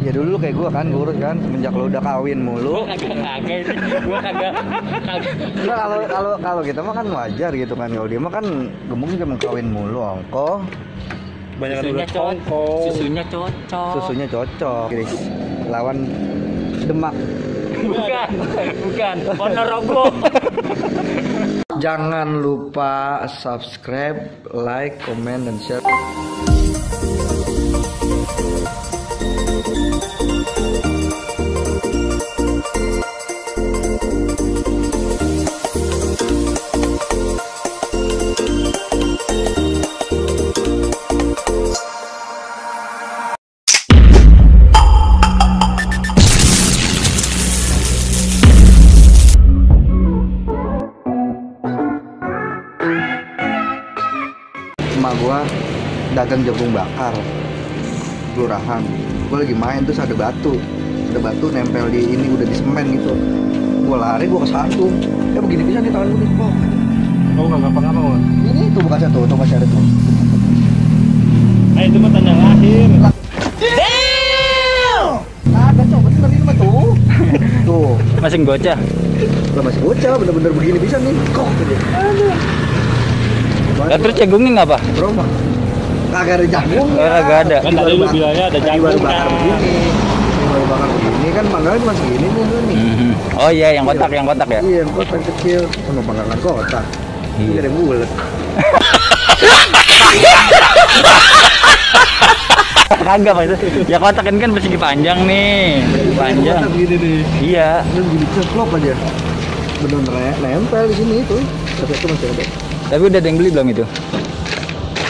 Ya dulu kayak gua kan ngurus kan, semenjak lo udah kawin mulu. Gua kagak. Nah, kalau kita mah kan wajar gitu kan. Kalau dia mah kan gemuk cuma kawin mulu ongko. Banyak Susunya cocok. Susunya cocok. Susunya cocok. Guys, lawan Demak. Bukan. Ponorogo. Jangan lupa subscribe, like, comment, dan share. Emak gua dagang jagung bakar kelurahan. Gua lagi main terus ada batu nempel di ini, udah di semen gitu. Gua lari, gua kesandung. Begini bisa nih tangan gua nih. Oh nggak ngapa-ngapa Bang. Ini tuh bekasnya tuh masih ada tuh. Itu mah tanda lahir. Ada coba bener ini mah tuh. Tuh Masih gocah. masih bocah, bener-bener begini bisa nih. Kok gitu. Lah terus jagungnya nggak apa? Bro mah kagak ada jagung. Kagak ada. Kan tadi lu bilangnya ada jagung baru bakar kan. begini. Ini baru bakar begini kan panggangan cuma segini nih lu nih. Oh iya, yang kotak ya? Iya, yang kotak kecil. Sama panggangan kotak. Ini ada yang bulat. Kagak Pak. Ya kotak ini kan persegi panjang nih. Panjang. Kotak gini nih. Iya. Ini begini ceplok aja. Bener nempel di sini itu. Tapi itu masih ada. Tapi udah ada yang beli belum itu?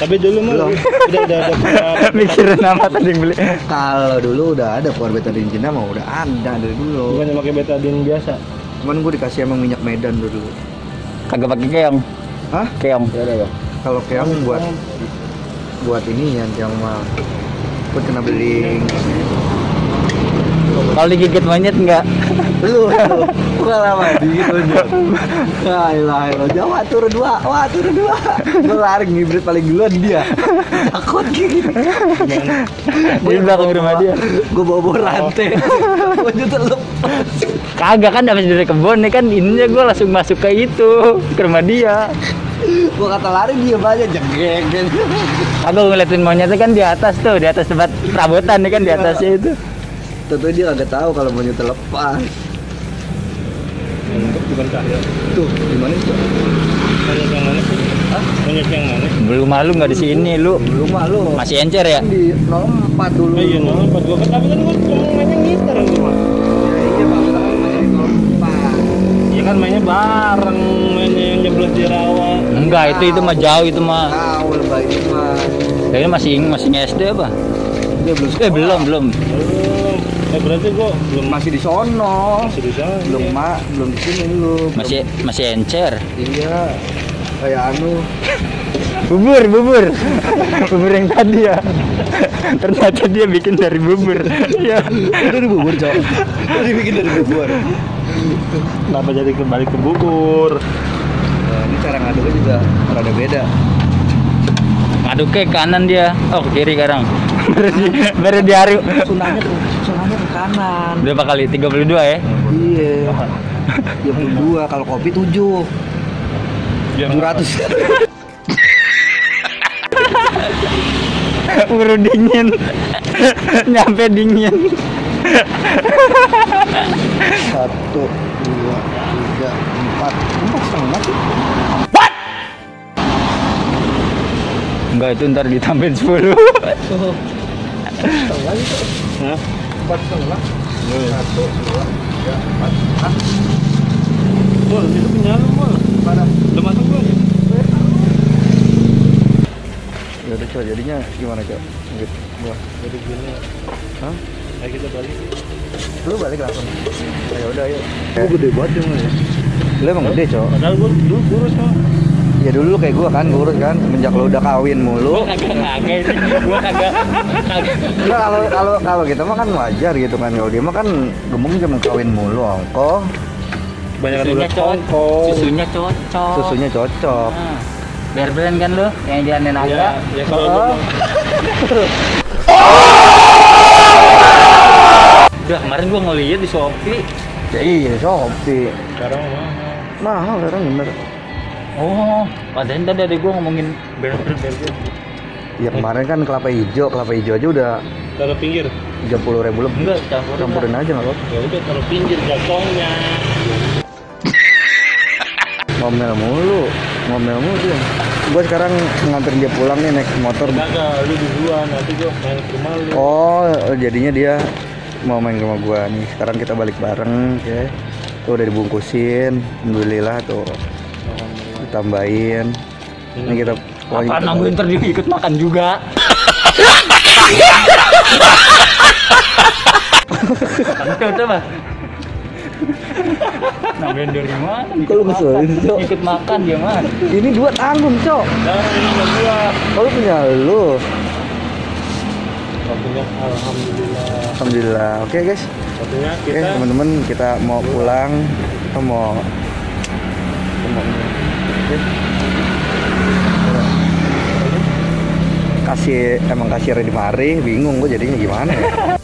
Tapi dulu mah Belum. udah Mikirin nama tadi yang beli. Kalau dulu udah ada power betadine Cina mah udah ada dari dulu. bukan pakai betadine biasa. Cuman gue dikasih emang minyak Medan dulu. Kagak pakai keong. Hah? Keong. Kalau keong buat ini yang mah buat kena beling. Kalau digigit monyet enggak? Lu gua lama gitu aja. Lah, Jawa turun dua. Wah, turun dua. Gua lari ngibrit paling duluan dia. Takut gitu. Di belakang rumah dia. Gua bawa rantai. Gua juga lepas. Kagak kan habis dari kebun nih kan ininya gua langsung masuk ke itu, ke rumah dia. Gua kata lari dia aja jengeng gitu. Aku ngeliatin monyetnya kan di atas tuh, di atas tempat perabotan nih kan di atasnya itu. Tentu dia agak tahu kalau monyet terlepas. Bukan kaya. Tuh, gimana itu? Monyet yang mana sih? Hah? Monyet yang mana? Belum malu nggak di sini lu. Belum malu. Masih encer ya? Di 04 dulu. Iya, no, pas gua tapi kan gua cuma mainnya gitar cuma. Iya, Bang, mainnya 04. Iya kan mainnya bareng, mainnya yang jeblos di rawa. Enggak, itu mah jauh itu mah. Tahu lebay itu mah. Kayaknya masih SD apa? Dia belum Belum. Berarti gua belum masih di sono. masih di sana. Belum di sini lu. Masih encer. Iya. Kayak anu. Bubur yang tadi ya. Ternyata dia bikin dari bubur. Ya. Itu dari bubur, Cok. Itu dibikin dari bubur. Kenapa jadi kembali ke bubur? Nah, ini cara ngaduknya juga rada beda. Ngaduk ke kanan dia. Oh, ke kiri sekarang. Baru diharu. Sunahnya ke kanan. Berapa kali? 32 ya? Iya. 32, kalau kopi 7. 700. Baru dingin. Nyampe dingin. 1, 2, 3, 4. 4 setengah sih. Enggak, itu ntar ditambahin 10. Setengah itu. Hah? 4 setengah. 1, 2, 3, 4. Hah? Bol, itu punya lu, Bol. Mana? Udah matang belum? Ya udah, Cok, jadinya gimana, Cok? Gitu. Gua. Jadi gini. Hah? Ayo kita balik. Lu balik langsung. Ya udah, ayo. Gua gede banget emang ya. Lu emang gede, Cok. Padahal gua dulu kurus mah. Ya dulu kayak gua kan ngurus kan semenjak lo udah kawin mulu. Gua kagak. Nah, kalau kita mah kan wajar gitu kan. Kalau dia mah kan gemuk cuma kawin mulu ongko. Banyak Susunya udah kongko. Susunya cocok. Susunya cocok. Nah, biar brand kan lu yang jalan naga. Ya kalau lu Udah kemarin gua ngeliat di Shopee. Ya iya, Shopee. Sekarang mahal. Mahal sekarang bener. Oh, padahal tadi ada gua ngomongin brand-brand burger. Ya kemarin kan kelapa hijau aja udah Taruh pinggir. 30.000 lebih. Enggak, campurin Campurin aja nggak apa-apa. Ya udah taruh pinggir jatuhnya. Ngomel mulu dia. Gue sekarang nganterin dia pulang nih naik motor. Kagak, lu duluan nanti gua main ke rumah lu. Oh, jadinya dia mau main ke rumah gua nih. Sekarang kita balik bareng, oke. Tuh udah dibungkusin, alhamdulillah tuh. Ditambahin. Ini kita Apa nambahin ntar dia ikut makan juga. Coba. Nambahin dari mana? Kok lu ngeselin, Cok? Ikut makan dia mah. Ini 2 tanggung, Cok. Nah, ini sama gua. Oh, lu punya lu. Waktunya alhamdulillah. Alhamdulillah. Oke, guys. Waktunya Oke, kita teman-teman, kita mau pulang. Kita mau Oke. Kasirnya di mari, bingung gue jadinya gimana ya.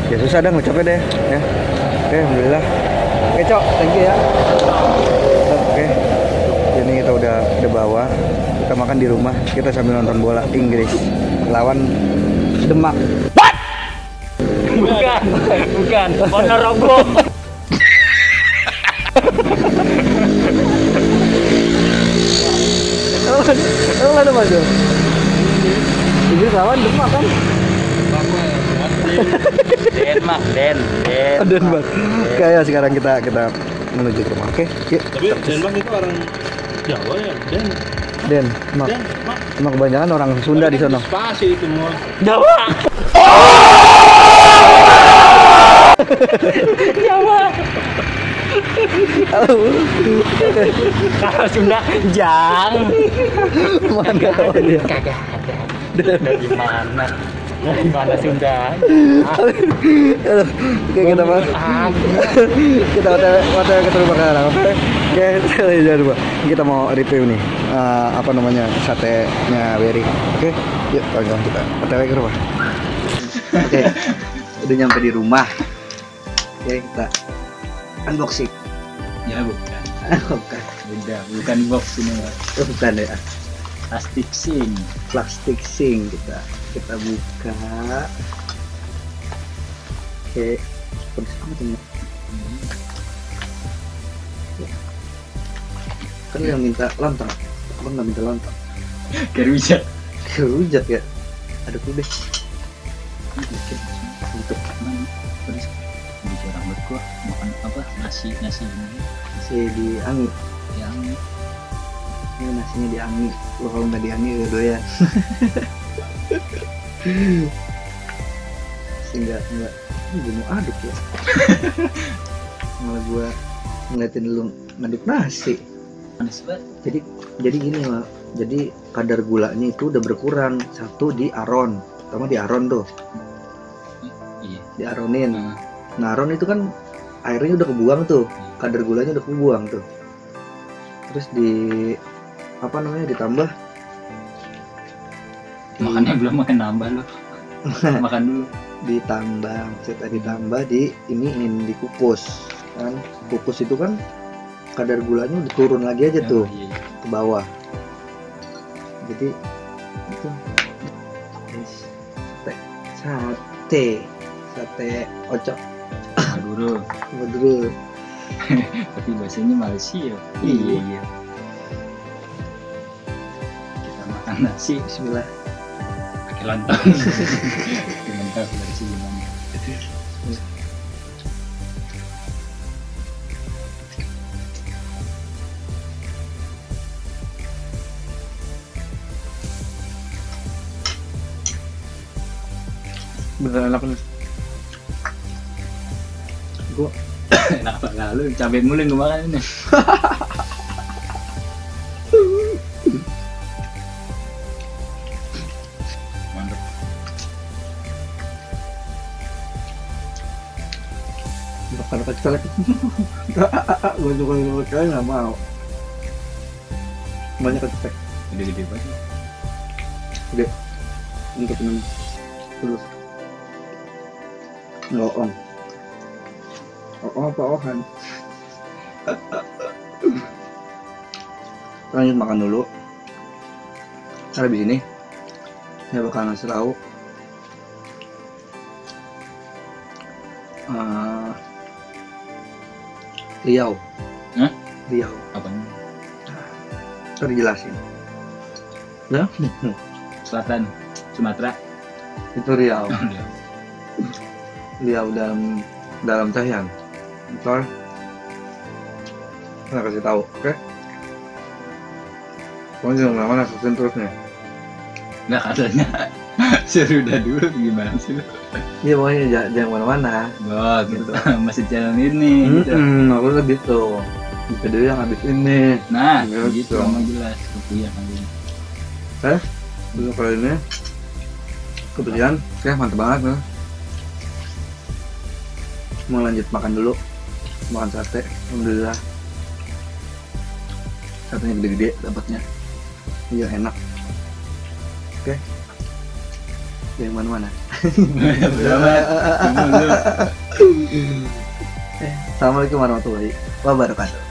Ya susah dah ngucapnya deh ya. Oke, alhamdulillah. Oke, Cok, thank you ya. Oke. Ini kita udah bawa. Kita makan di rumah, kita sambil nonton bola Inggris lawan Demak. Bukan. Ponorogo. Emang ada apa tuh? Inggris lawan Demak kan? Denmark. Denmark. Oke, ya sekarang kita menuju ke rumah. Oke, yuk. tapi Denmark itu orang Jawa ya, Denmark. Denmark. Emang kebanyakan orang Sunda di sana. Spasi itu mau. Jawa. Jawa. Kalau Sunda jang. Mana tahu dia? Kagak ada. Dari mana? Dari mana Sunda? Oke, kita mas. Kita hotel ke rumah sekarang. Oke, jangan lupa. Kita mau review nih. Apa namanya? Satenya Wery. Oke, yuk kawan-kawan kita hotel ke rumah. Oke, udah nyampe di rumah. Oke, kita unboxing. Ya bukan. Bukan. Bukan box ini, Mas. Bukan ya. Plastic Sing kita buka. Oke, pedes amat ini. Kan yang minta lontong, abang nggak minta lontong. Kerujat. Kerujat ya. Aduk dulu deh. Untuk mana? Terus bicara berdua makan apa? Nasi ini. Nasi diangi. Yang Ini nasinya diangi. Lo kalau nggak diangi udah doyan. Enggak gue mau aduk ya. Malah gua ngeliatin lu ngaduk nasi. manis banget. Jadi gini lah. Jadi kadar gulanya itu udah berkurang. Satu di aron. Pertama di aron tuh. Iya. Diaronin. Nah, aron itu kan airnya udah kebuang tuh. Kadar gulanya udah kebuang tuh. Terus apa namanya ditambah. Makannya belum makan nambah loh. Makan dulu. Ditambah dikukus kan. Kukus itu kan kadar gulanya udah turun lagi aja tuh ke bawah. Jadi itu sate ocok Maduro. Tapi bahasanya Malaysia. Iya. Kita makan nasi. Bismillah. Pakai lontong. Mantap versi gimana? Bener enak nih. Gua Enak banget lu, cabai mulu yang gue makan ini. Mantap. makan kecil. Gue juga kecil nggak mau. Banyak kecil. Gede-gede banget. Gede. Untuk minum. terus ngoong apa ohan. Lanjut makan dulu. Karena di sini saya bakal ngasih tahu Riau. Hah? Riau. Apa nih? Ntar dijelasin. Ya? Selatan Sumatera. Itu Riau. Riau dalam Cahyan. Ntar saya kasih tahu, oke? Kamu jangan lama-lama nasukin terus nih. Nggak katanya seru dah dulu gimana sih lu? Iya pokoknya jangan kemana-mana. Oh gitu. Masih channel ini gitu. Aku udah gitu. Video yang habis ini. Nah Gitu. gitu sama jelas rupiah kan ini. Dulu kali ini kebetulan saya mantep banget nih. Mau lanjut makan dulu. Makan sate. Alhamdulillah. Satenya gede-gede dapatnya. Iya enak. Oke. Yang mana-mana. Assalamualaikum warahmatullahi wabarakatuh.